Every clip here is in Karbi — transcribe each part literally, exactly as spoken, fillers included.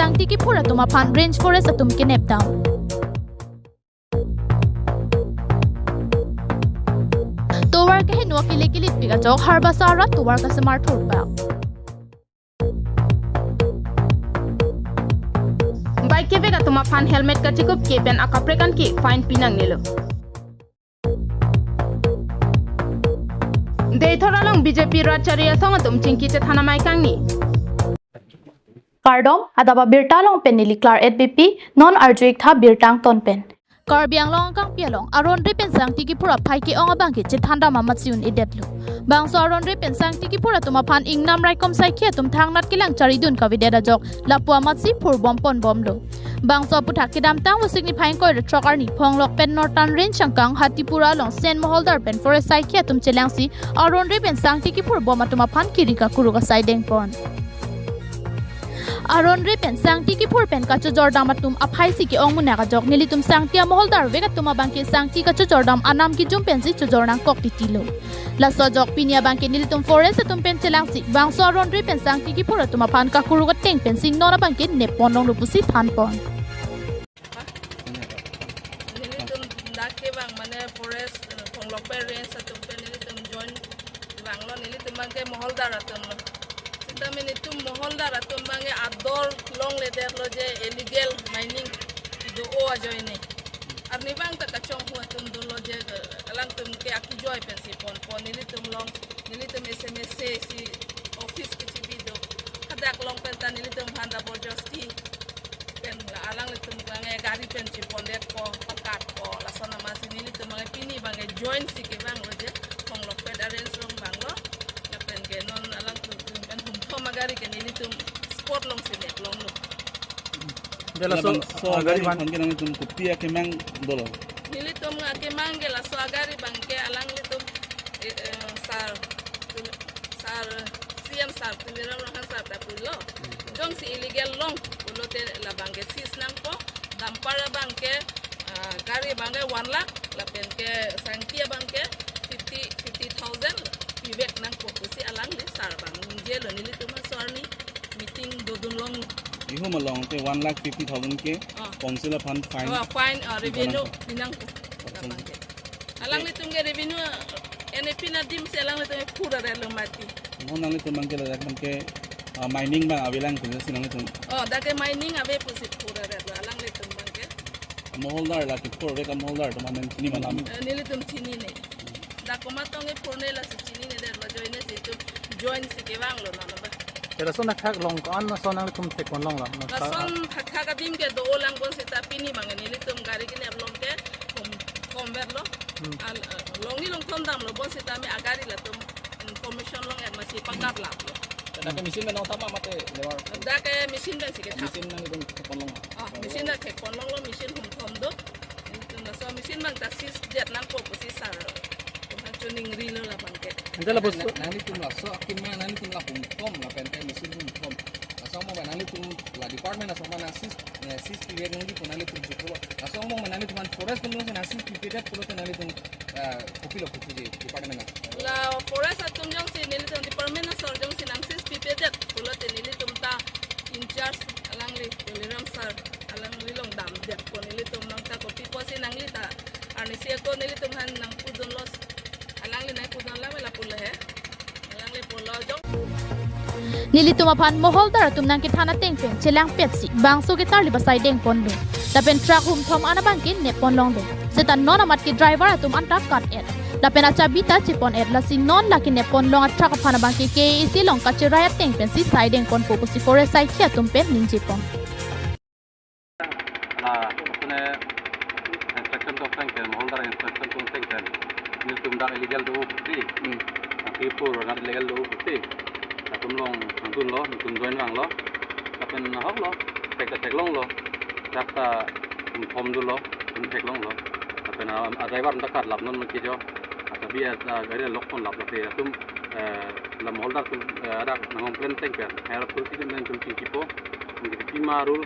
Sangti kiphur atum aphan Range Forest atum kenep dam. Tovar keheno akele kelitpik ajok Harbasa arat tovar kasemar thurpak. Bike kevek atum aphan helmet kachikup ke pen akaprek an ke fine pinangnelo. Deithor along B J P rat chari asong atum chingki chethan amei kangni. Kardom, adap abirta along pen neli Claret Beypi, non arju-ik tha birta angton pen. Karbi Anglong akangpi along aron-re pen sangti kiphur aphai ke-ong abang ke chethan dam amatsi un-edetlo. Bangso aron-re pen sangti kiphur atum aphan ingnam raikom saikhi atum thangnat kelang charidun kavedet ajok lapu amatsi phur bom pon bomlo. Bangso aputhak kedamtang Vosik niphai ingkoi ra throk arni Phonglok pen Northern Range angkang Hatipura along Sen Moholdar pen forest saikhi atum chelangsi aron-re pen sangti kiphur bom atum aphan kiri kakuruk asai dengpon. Aron-re pen sangti kiphur pen kachojor dam atum aphai si ke-ong munak ajok nelitum sangti amoholdar vek atum abang ke sangti kachojor dam anam kijum pensi chojor nangkok titilo. Laso ajok pini abang ke nelitum forest atum pen chelangsi bangso aron-re pen sangti kiphur atum aphan kakuruk ateng pensi non abang ke neppon longlo pusi thanpon. Nelitum dak ke bang mane forest, eh, Phonglok pen range atum pen nelitum join vanglo, nelitum abang ke moholdar atum lo. Sita nelitum moholdar atum abang ke ador longledetlo je illegal mining kedo-o ajoine. Arnivang ta kachonghu atum dolo je, eh, alangtum ke akijoi pensi ponpon nelitum along, nelitum S M S A si office kechibi do. Hadak along pen ta nelitum aphan ta borjosti pen la alanglitum abang ke gari pen chepondetpo, pakatpo, lason amatsi nelitum abang ke pini abang ke join si kevanglo je, Phonglok pen arrange long vanglo, lapen ke non alangtum pen humthom agari ke nelitum spot alongsi neplonglo. Dia laso, labangso ah, agari gari aphan ke nangtum kopi akemang dolo? Nelitum akemang ke laso agari abang ke alanglitum, eh, eh, sir, sir, C M sir, Tuliram Ronghang sir ta pulo. Jongsi illegal long pulote labang ke seize nangpo, dumper abang ke, ah, gari abang ke one lakh, lapen ke sangti abang ke fifty, fifty thousand pivek nangpo pusi alangli sir abang ningjelo, nelitum aso arni meeting dodun long. Ihum along te one lakh fifty thousand ke, ah, council aphan fine. Oh, fine, ah, revenue nangpo. Pinangpo. Acha. Labang ke. Alanglitum ke revenue, eh, N A P adim si alanglitum ke phurarelo mati. Mo nanglitum abang ke ladak abang ke, ah, mining abang avelang pusi nanglitum. Oh, dak ke mining ave pusi phurarelo alanglitum abang ke. Moholdar la kiphur vek amoholdar atum amen chinine ma lam? Eh, nelitum chinine. Dak komat tong ke phurne lasi chininedetlo, joine si itum join si kevanglo non abang. Te lason athak along ko-an lason nanglitum thekpon longlo? Lason thakthak adim ke do-o lang bonsita pini abang nelitum gari kenep along ke hum, humthom verlo. Hmm. Al, eh, longni longthom damlo bonsita me agari latum information long-et amatsi pangkat laplo. Dak ke machine pen nangthap ma mate lever? Dak ke machine pensi kethap. Machine nanglitum thekpon long? Ah, machine ta thekpon longlo, machine humthom do. Nelitum laso machine abang ta seize det nangpo pusi sir atum aphan choningrilo labang ke. Ante la bos- Na, nanglitum laso akemang nanglitum la humthom lapen ke machine humthom. Laso mo abang nanglitum la department aso abang nang seize, eh, seize pivek nangji pu nanglitum chiklo. Laso mo abang nanglitum aphan forest atum jongsi nang seize pipedet pulote nanglitum, eh, kopilo kopi je department na? La forest atum jongsi nelitum department asor jongsi nang seize pipedet pulote nelitum ta in charge alangli Tuliram sir alangli along damdetpo, nelitum nang ta kopi pusi nangli ta arnisi ako nelitum aphan nangpudunlo, alangli nangpudun alam lapu le he. Alangli pulo jong. Nelitum aphan moholdar atum nangkethan ateng pen chelangpetsi bangso ketarlip asai dengponlo. Lapen truck humthom an abang ke neppon longlo. Seta non amat ke driver atum anta kat-et. Lapen achabi ta chepon-et, lasi non la keneppon long atruck aphan abang ke K A A C along kacherai ateng pensi sai dengponpo pusi forest saikhi atum pen ningjepon. La, apune inspection to teng pen, moholdar inspection to teng pen, nelitum dak illegal do pusi. Hmm. Nangkiphur dak illegal do pusi. Latum along nangdunlo, nelitum join vanglo. Lapen ahoklo, thek ta theklonglo. Dak ta humthom dolo, hum theklonglo. Lapen a, a driver ta katlap non mati jo. Achabi a, a gari lock ponlap lasi atum, eh, la moholdar atum, eh, dak nang-complain ateng pen, hera police atum pen atum chingkipo, chingki pima rule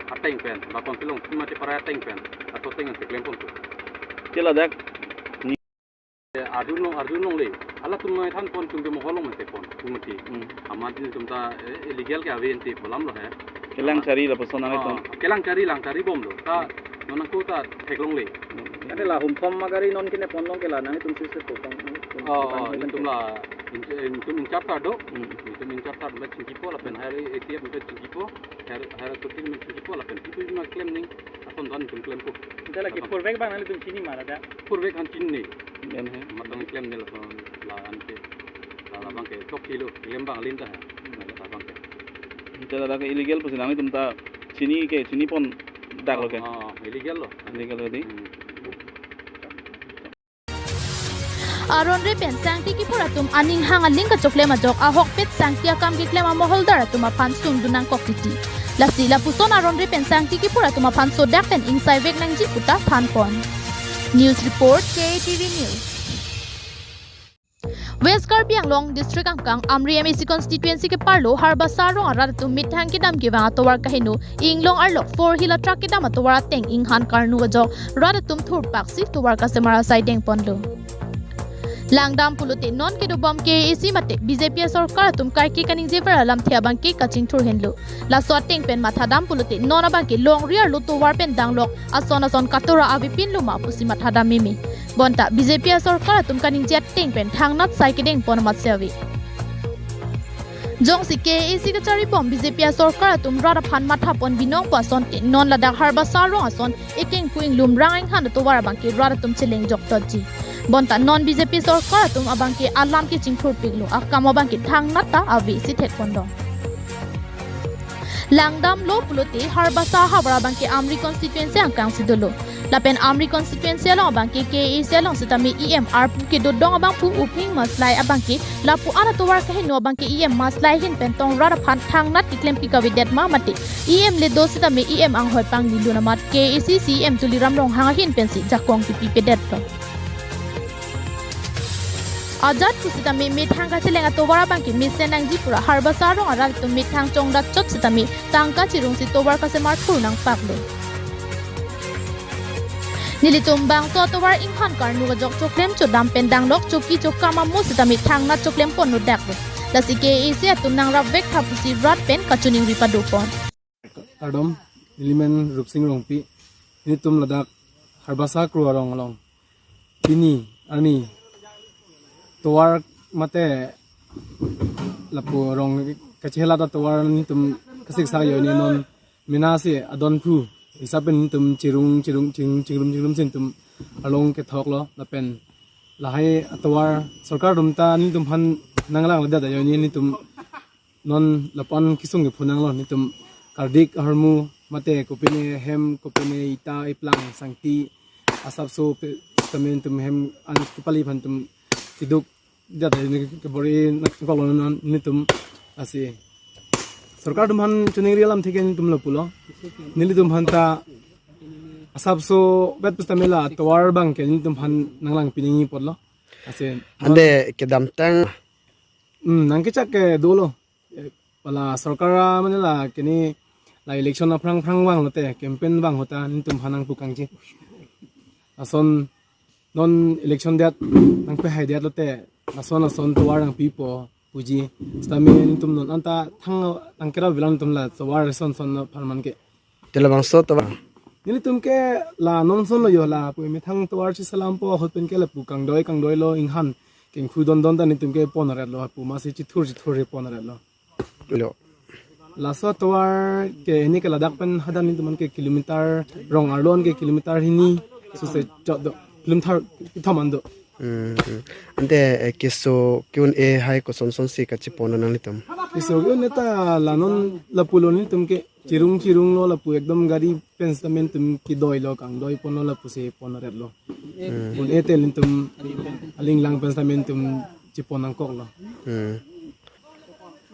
ateng pen, ba council along pima cheparai ateng pen, ato ateng pen klem ponpo. Te ladak ni- Eh, arjulong, arjulongle, halatum nangthanpon atum ke mohol along mate pon, atum mati. Hmm. Amat nelitum ta, eh, illegal ke ave ante pu alam lo he. Kelang chari lapuson nanglitum. Ah, kelang chari lang chari bomlo. Ta non ako ta theklongle. Ante la humphom agari non kene ponlong ke la nanglitum si se pokang. Oh, oh, itum la in-, itum in charge ta do. Hmm. Itum in charge ta do chingkipo lapen higher A C F itum chingkipo. Higher, higher authority itum chingkipo lapen itum ma klem ning. Ason don itum klempo. Ante lake purvek abang nanglitum chini ma ladak? Purvek an chini. Yan he. Matang klemde lason la-an ke. La labang ke chokchelo, klem abang alinta he. La labang ke. Ante ladak ke illegal pusi nanglitum ta chini ke, chini pon daklo ke? Oh, illegal lo. Illegal lo di? Hmm. Aron Re pen Sangti Kipur atum aning hang aling kachoklem ajok ahokpet Sangti akam keklem amoholdar atum aphan sundun nangkok titi. Lasi lapuson Aron Re pen Sangti Kipur atum aphan sodak pen ingsai vek nangji puta than pon. News report, K A T V News. West Karbi Anglong District angkang Amri M A C constituency keparlo Harbasa arong arat atum methang kedam kevang atovar kaheno inglong arlo four wheeler truck kedam atovar ateng inghan karnu ajok rat atum thurpaksi tovar kasemar asai dengponlo. Langdam pulote non kedobom K A A C mate B J P asorkar atum kaike kaningjever alamthe abangke kachingthur henlo. Laso ateng pen mathadam pulote non abangke longri arlo tovar pen danglok ason ason katora avepinlo ma pusi mathadam meme. Bonta B J P asorkar atum kaningje ateng pen thangnat sai kedengpon amatsi ave. Jongsi K A A C kacharibom B J P asorkar atum rat aphan mathapon binong pu asonte non ladak Harbasa arong ason ekengpu inglum rang inghan atovar abangke rat atum chelengjok dotji. Bonta non B J P sorkar atum abangke alam kechingthurpiklo, akam abangke thangnat ta avesi thekpondong. Langdamlo pulote Harbasa ahavar abangke Amri constituency angkangsi dolo. Lapen Amri constituency along abangke K A A C along sitame E M arpu kedodong abangphu Uphing Maslai abangke lapu-an atovar kaheno abangke E M Maslai ahin pen tong rat aphan thangnat keklempik avedet ma mate E M le do sitame E M anghoi panglilun amat K A A C C E M Tuliram Ronghang ahin pensi jakong kipipedetlo. Ajat pusitame methang kacheleng atovar abangke mesen nangji pura Harbasa arong arat atum methang chongdat chot sitame tangka chirungsi tovar kasemar thur nangpaklo. Nelitum bangso atovar inghan karnu ajok choklem chodam pen danglok choki chokam amo sitame thangnat choklem ponlo daklo. Lasi K A A C atum nangrap vek tha pusi rat pen kachiningri padopon. Kardom, nelimen Rupsing Rongpi, nelitum ladak Harbasa kro arong along pini arni tovar mate lapu rong kachelat atovar nelitum kasiksak ajoine non mena si adonphu hisap pen nelitum chirung chirung ching chingrum chingrum si nelitum along kethoklo lapen lahai atovar sorkar atum ta nelitum aphan nanglangledet ajoine nelitum non lapu-an kesung kephu nanglo, nelitum kardik ahormu mate kopine hem kopine ita iplang sangti asapso pe sitame nelitum hem an kepali aphan nelitum keduk jat neli kebor-i nangkoklo non nelitum lasi sorkar atum aphan chiningri alamthe ke nelitum lapulo, nelitum aphan ta asapso bet pusitame la tovar abangke nelitum aphan nanglangpi nangji apotlo. Lasi ante kedamtang, hmm, nangkechak ke dolo. Eh, pala sorkar a mane la kene la election aphrang phrang vanglote campaign vang ahut ta nelitum aphan nangpu kangji. Lason non election det nangpehai detlote lason lason tovar nangpipo puji. Sitame nelitum non anta thang nangkerap velang nelitum la tovar son son apharman ke. Te labangso tovar. Nelitum ke la non son lo jo lapu methang tovar chiselampo ahut pen ke lapu kangdoi kangdoilo inghan kengkhu dondon ta nelitum ke ponretlo lapu masi chithur chithur re ponretlo. Lo. Laso tovar ke ini ke ladak pen hadak nelitum ke kilometer rong arlo-an ke kilometer hini suse chot do kilometer kethom an do. Hmm, hmm. Ante, eh, keso ke-un-e hai kosonson si kachepon nanglitum? Keso ke-un-e ta la non lapulo nelitum ke chirung chirunglo lapu ekdom gari pen sitame nelitum kedoilo kangdoi ponlo lapusi ponretlo. Hmm. Un-e te nelitum aling lang pen sitame nelitum chepon nangkoklo. Hmm.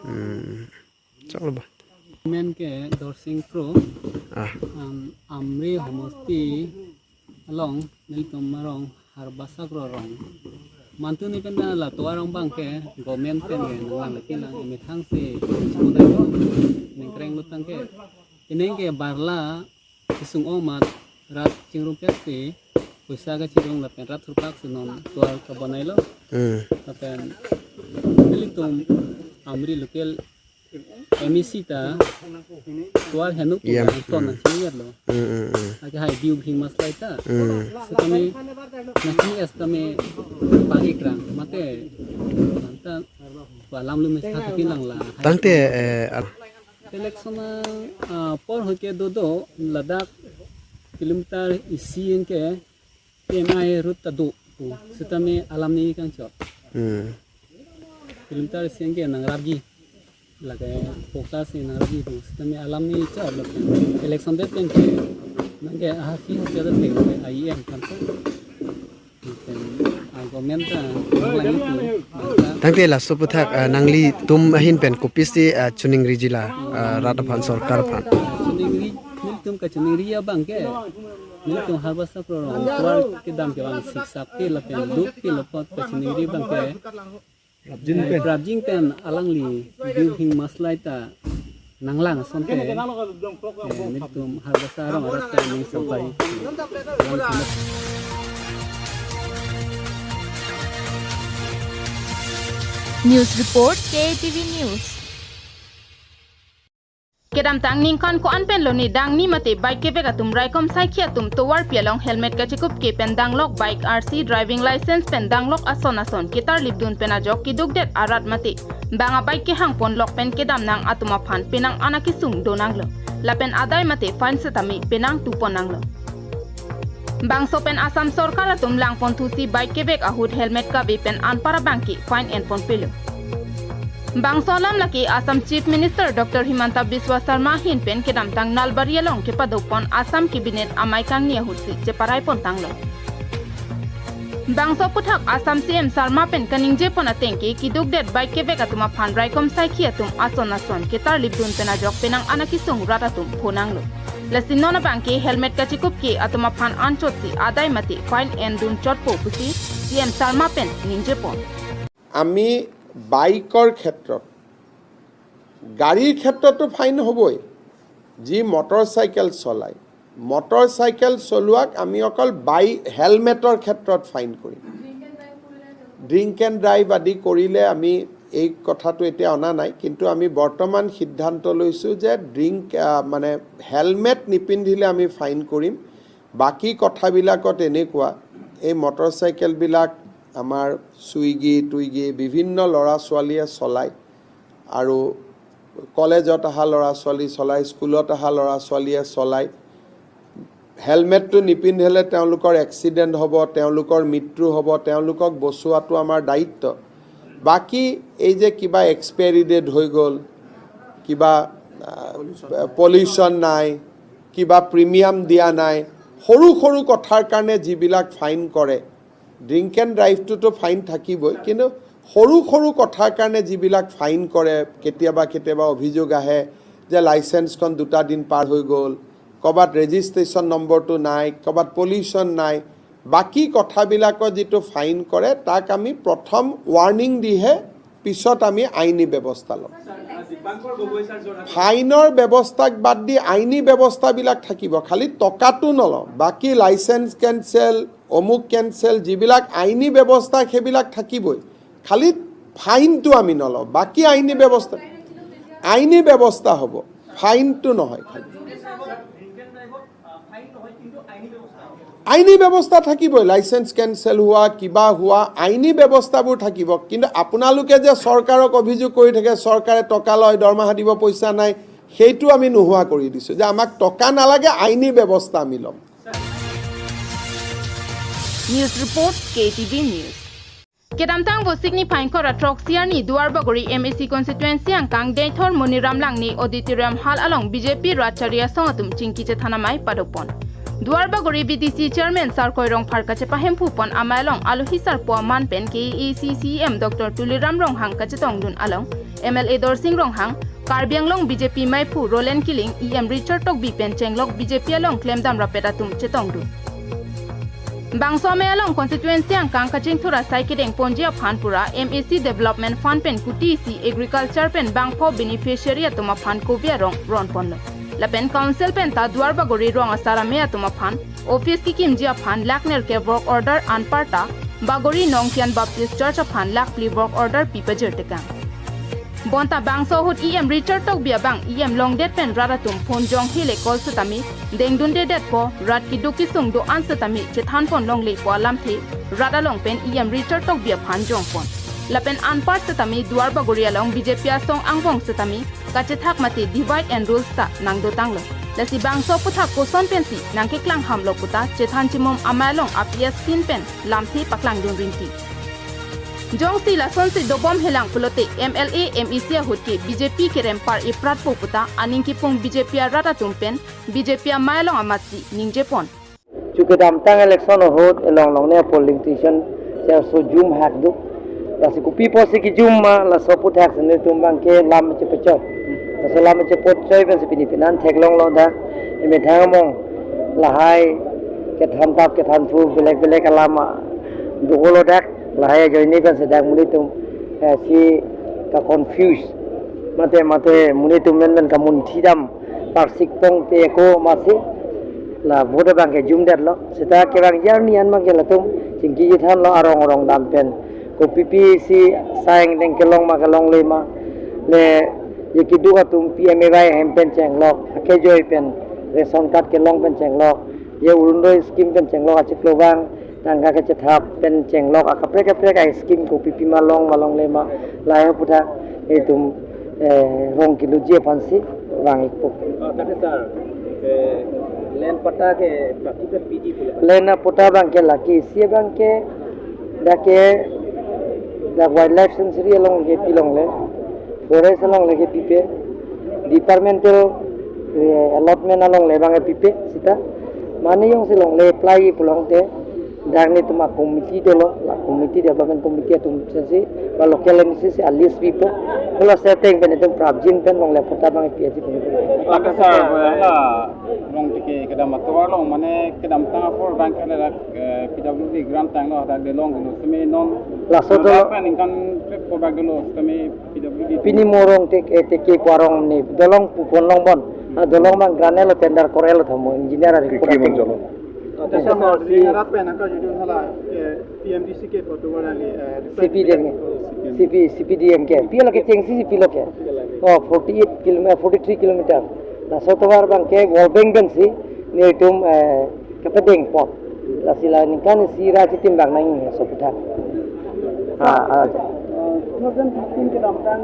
Hmm. Choklo ba. Men ke Dorsing Kro. Ah. Am, Amri homosti along nelitum arong Harbasa kro arong. Mantu ni pen la tovar arong abangke government pen ke nanglang lagi lang methang si ningkreng lutang ke. Ining ke barla kesung omat rat chingrum pet si poisa kachirung lapen rat thurpak si non tovar kabonailo. Hmm. Lapen nelitum Amri local M A C ta tovar henuk tu Yam. Nangton nangchinglo. Hmm, hmm, hmm. Ake hai Biu Bhing Maslai ta. Hmm. Setame nangching es tame bagi krang mate nangta alam lu mes hatu kilang la. Tangte, eh, al- Election a, ah, por hoike dodo ladak kilometer isi anke P M I road ta do. Setame alam ni kangchot. Hmm. Kilometer isi anke nangrapji. Lake focus ni nangrapji do. Setame alam ni chot lo. Election det pen ke nangke ahaki hoja det pen ke I M kan ta. Pen argument ta nanglang itu. Tangte laso aputhak, ah, nanglitum ahin pen kopisi, ah, chiningriji la, ah, rat aphan sorkar aphan. Chiningri, nelitum kachiningri abang ke. Nelitum Harbasa Kro rong tovar kedam ke bang siksak ke lapen duk ke lapot kachiningri abang ke. Prapjin pen. Prapjin pen alangli Biu Bhing Maslai ta nanglang asonte, eh, nelitum Harbasa arong arat ta ning sampai. News report, K A T V News. Kedamtang ningkan ko-an pen lone dangni mate bike kevek atum raikom saikhi atum tovarpi along helmet kachekup ke pen danglok, bike R C, driving license pen danglok ason ason ketarlipdun pen ajok kedukdet arat mate bang abike kehangponlok pen kedam nang atum aphan penang an akesung donanglo. Lapen adai mate fine setame penang tupon nanglo. Bangso pen Assam sorkar atum langponthusi bike kevek ahut helmet kave pen anpar abangke fine enponpelo. Bangso alam lake Assam Chief Minister Doctor Himanta Biswa Sarma ahin pen kedamtang Nalbari along kepadopon Assam Cabinet amei kangni ahutsi cheparaipontanglo. Bangso aputhak Assam C M Sarma pen kaningjepon atengke kedukdet bike kevek atum aphan raikom saikhi atum ason ason ketarlipdun pen ajok penang an akesung rat atum phonanglo. Lasi non abangke helmet kachekup ke atum aphan anchotsi adai mate fine endun chotpo pusi C M Sarma pen ningjepon. আমি বাইকৰ ক্ষেত্ৰত, গাড়ীৰ ক্ষেত্ৰতো ফাইন হ'বই, যি motor cycle চলায়, motor cycle চলোৱাক আমি অকল বাই হেলমেটৰ ক্ষেত্ৰত ফাইন কৰিম। ড্ৰিংক এণ্ড ড্ৰাইভ আদি কৰিলে আমি এই কথাটো এতিয়া অনা নাই, কিন্তু আমি বৰ্তমান সিদ্ধান্ত লৈছোঁ যে ড্ৰিংক, আহ, মানে হেলমেট নিপিন্ধিলে আমি ফাইন কৰিম। বাকী কথাবিলাকত এনেকুৱা, এই মটৰ চাইকেলবিলাক আমাৰ চুইগি টুইগি বিভিন্ন ল'ৰা ছোৱালীয়ে চলায় আৰু কলেজত অহা ল'ৰা ছোৱালী চলায়, স্কুলত অহা ল'ৰা ছোৱালীয়ে চলায়। হেলমেটটো নিপিন্ধিলে তেওঁলোকৰ এক্সিডেণ্ট হ'ব, তেওঁলোকৰ মৃত্যু হ'ব, তেওঁলোকক বচোৱাটো আমাৰ দায়িত্ব। বাকী এই যে কিবা এক্সপায়াৰী ডেট হৈ গ'ল, কিবা, আহ, পলিউশ্যন নাই, কিবা প্ৰিমিয়াম দিয়া নাই, সৰু সৰু কথাৰ কাৰণে যিবিলাক ফাইন কৰে, ড্ৰিংক এণ্ড ড্ৰাইভটোতো ফাইন থাকিবই, কিন্তু সৰু সৰু কথাৰ কাৰণে যিবিলাক ফাইন কৰে, কেতিয়াবা কেতিয়াবা অভিযোগ আহে যে লাইচেন্সখন দুটা দিন পাৰ হৈ গ'ল, ক'ৰবাত ৰেজিষ্ট্ৰেশ্যন নম্বৰটো নাই, ক'ৰবাত পলিউশ্যন নাই, বাকী কথাবিলাকত যিটো ফাইন কৰে, তাক আমি প্ৰথম ৱাৰ্ণিং দিহে পিছত আমি আইনী ব্যৱস্থা ল'ম। ফাইনৰ ব্যৱস্থাক বাদ দি আইনী ব্যৱস্থাবিলাক থাকিব, খালি টকাটো নলওঁ। বাকী লাইচেন্স কেঞ্চেল, অমুক কেঞ্চেল, যিবিলাক আইনী ব্যৱস্থা সেইবিলাক থাকিবই, খালি ফাইনটো আমি নলওঁ। বাকী আইনী ব্যৱস্থা, আইনী ব্যৱস্থা হ'ব, ফাইনটো নহয় খালি। আইনী ব্যৱস্থা থাকিবই, লাইচেন্স কেঞ্চেল হোৱা, কিবা হোৱা, আইনী ব্যৱস্থাবোৰ থাকিব। কিন্তু আপোনালোকে যে চৰকাৰক অভিযোগ কৰি থাকে, চৰকাৰে টকা লয়, দৰমহা দিব, পইচা নাই, সেইটো আমি নোহোৱা কৰি দিছোঁ যে আমাক টকা নালাগে, আইনী ব্যৱস্থা আমি ল'ম। News report, K T V News. Kedamtang Vosik niphai ingkoi ra throk sirni Duarbagori M A C constituency angkang Deithor Moniram Langne auditorium hall along B J P rat chari asong atum chingki chethan amei padopon. Duarbagori B D C chairman Sarkoi Rongphar kachepahemphupon amei along alohi sarpo aman pen K A A C C E M Doctor Tuliram Ronghang kachetongdun along M L A Dorsing Ronghang, Karbi Anglong B J P meiphu Roland Killing, E M Richard Tokbi pen chenglok B J P along klemdam rapet atum chetongdun. Bangso amei along constituency angkang kachingthur asai kedengponji aphan pura M A C Development Fund pen kuti isi agriculture pen bangpho beneficiary atum aphan kobi arong ronponlo. Lapen council pen ta Duarbagori rong asar amei atum aphan office kikimji aphan lakh nerkep work order anparta Bagori Nongkian Baptist Church aphan lakh phli work order pi pajirtekang. Bonta bangso ahut E M Richard Tokbi abang E M longdet pen rat atum phone jonghe le call setame dengdundedetpo, rat keduk kesung do-an setame chethanpon longle pu alamthe rat along pen E M Richard Tokbi aphan jongpon. Lapen anpar setame Duarbagori along B J P asong angbong setame kachethak mate divide and rules ta nangdotanglo. Lasi bangso aphuthak koson pensi nangkeklang hamlo puta chethan chimum amei along a-P S kin pen lamthe paklangdun rinti. Jongsi lasonsi dobom helang pulote M L A, M A C ahut ke B J P kerem par ipratpo puta aning kipung B J P arat atum pen B J P amei along amatsi ningjepon. Chu kedamtang election ahut elong longle polling station charso jum hak do. Lasi kopi pusi kejum ma, laso aphuthak si netum abangke lam chepachoi. Laso lam chepachoi pensi pini pinan theklonglo dak. Emethang among lahai kethan tap kethan phu belek belek alam, ah, dolo dak. Lahai ajoine pensi dak monit atum, eh, si ka-confuse. Mate, mate monit atum menmen kamunthi dam parsik pong te ko masi la vote abangke jumdetlo. Seta kevang arni an abangke latum chingki chethanlo arong arong dam pen. Kopi pusi sang deng kelong ma kelongle ma. Le je keduk atum P M A Y hem pen chenglok, akejoi pen ration card kelong pen chenglok, je Orunodoi scheme pen chenglok, achiklo abang tangka kachethap pen chenglok, akaprek kaprek a-scheme kopi pi ma long ma longle ma, lahai aphuthak itum, eh, rong kiloji aphansi vang-ikpo. Ah, tadi sir, eh, land patta ke baki pen pidi pula. Land patta abangke lake isi abangke dak ke dak wildlife sanctuary along ke pilongle, forest along le ke pipe, departmental, eh, allotment along le abang pipe seta. Mane jongsi longle apply pulote dak netum a-committee dolo, la committee, development committee atum si, ba local M C si a-list pipo. Pula setting pen itum prapjin pen longle patta abang pi aji pen. Lake sir, la rong tike kedam atovar along mane kedamtang apor abangke le dak, eh, P W D grant tanglo, dak dolong dolo, semi non. Laso dolong pen ningkan trip ko bak dolo, semi P W D. Pini mo rong tik, eh, tike pu arong ni dolong pupon longbom. Ah, dolong abang grant lo, tender kor-etlo tha mo, engineer ari. Tike pura mon ting. Jalo. Tasa mo, ring arat pen angka judul hala, eh, P M D C ke pu atovar ani, eh, C P D M ke. C P, C P D M ke. Pi lake chengsi si pilo ke. Oh, forty-eight kilometer, forty-three kilometer. Laso atovar abangke World Bank pensi netum, eh, kepadengpo. Lasi la ningkan isi ra chitimbang nangji laso aphuthak. Ah, ah. Uh, two thousand fifteen kedamtang,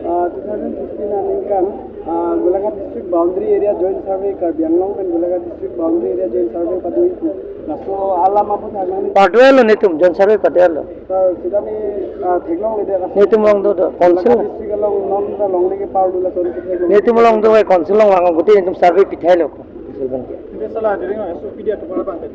uh, two thousand fifteen aningkan, uh, Golaghat district boundary area joint survey, Karbi Anglong pen Golaghat district boundary area joint survey pado-ikpo. Laso alam aphuthak nangji. Pado-etlo netum, joint survey pado-etlo. Sir, seta ne, ah, theklongledet laso. Netum along do, do, council. Golaghat district along non ta longle ke pado lason ke theklong. Netum along do, eh, council along vang, gute netum survey pithailo, council abangke. Ante sala, during S O P D atovar abangke.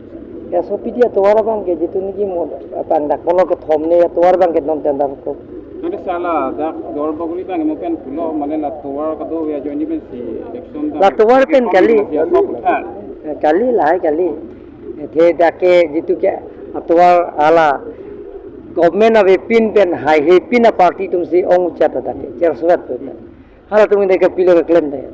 S O P D atovar abangke jitu niki mo, abang dak pulo kethom ne atovar abangke non tender ko. Ante sala, dak Duarbagori abang mo pen pulo, mane la tovar kado ya join ni pensi election dak. La tovar pen kali. Ya, so, ha. Eh, kali lahai kali. Athe dak ke jitu ke atovar hala government avepin pen haihepin a-party atumsi ong-uchat dak ke, charso-et pen. Halatum ke pilo keklem dei.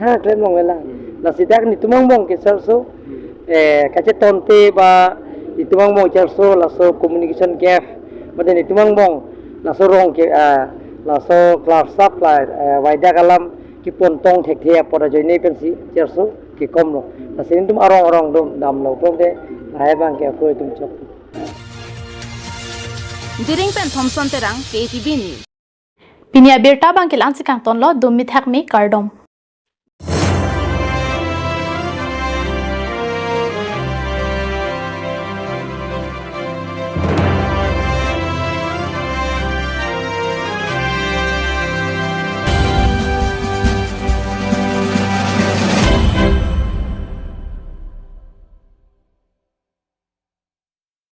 Ha, klem longlelang. Hmm. Lasi dak netum angbong ke charso, hmm, eh, kachetonte ba netum angbong charso, laso communication gap, mate netum angbong laso rong ke, ah, laso clear sap la, eh, waidak alam kepon tong thekthe apot ajoine pensi charso kekomlo. Lasi netum arong arong dam damlo pulote lahai abangke ako itum chok. Jiring pen Thomson Terang, K T V News. Pini abirta abangke la-ansi kangtonlo, dum mithak me kardom.